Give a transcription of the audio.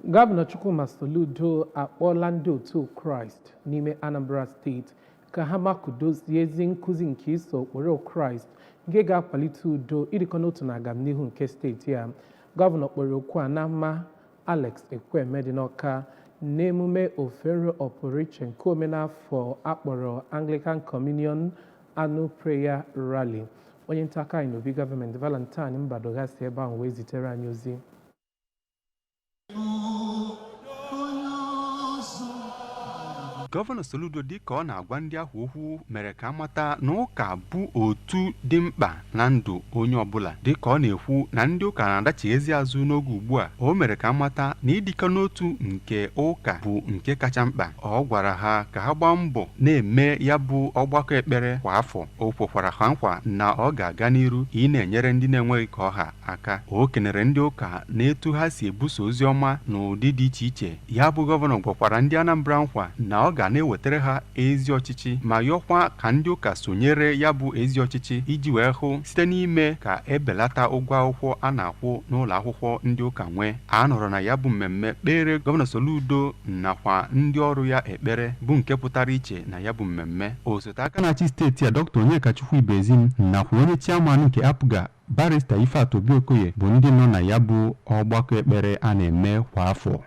Gọvanọ Chukwuma Soludo akpọọla ndị otu Kraịst n'ime Anambra Steeti ka ha makụdozie ezi nkụzi nke iso ụkpụrụ Kraịst nke ga-akwalite udo, ịdịkọ n'otu na agamnihu nke steeti a. Gọvanọ kpọrọ okwu a n'ama Alex Ekwueme dị n'Awka n'emume ofere ọpụrụiche nke omenafọ akpọrọ Anglican Communion Annual Prayer Rally. Onye nta akụkọ anyị n'obi gọọmenti, Valentine Mbadogha, si ebe ahụ wee zitere anyị ozi. Gọvanọ Soludo, dịka ọ na-agwa ndị ahụ okwu, mere ka amata na ụka bụ otu dị mkpa na ndụ onye ọbụla. Dịka ọ na-ekwu na ndị ụka na-adachighezi azụ n'oge ugbu a, o mere ka amata na ịdịkọ n'otu nke ụka bụ nke kacha mkpa. Ọ gwara ha ka ha gbaa mbọ na-eme ya bụ ọgbakọ ekpere kwa afọ. O kwekwara ha nkwa na ọ ga-aga n'iru ị na-enyere ndị na-enweghị ka ọha aka. O kenere ndị ụka na etu ha si ebuso ozi ọma n'ụdị dị iche iche. Ya bụ gọvanọ gwakwara ndị Anambra nkwa na ọ ga na-ewetara ha ezi ọchịchị, ma yọkwa ka ndị ụka sonyere ya bụ ezi ọchịchị iji wee hụ site n'ime ka ebelata ụgwọ akwụkwọ a na-akwụ n'ụlọ akwụkwọ ndị ụka nwee. A nọrọ na ya bụ mmemme kpere Gọvanọ Soludo nakwa ndị ọrụ ya ekpere, bụ nke pụtara iche na ya bụ mmemme. Osote aka na-achị steeti a, Dr. Onyekachukwu Ibezim, nakwa onye chairman nke APGA, Barrister Ifeatụ Obi Okoye, bụ ndị nọ na ya bụ ọgbakọ ekpere a na-eme kwa afọ.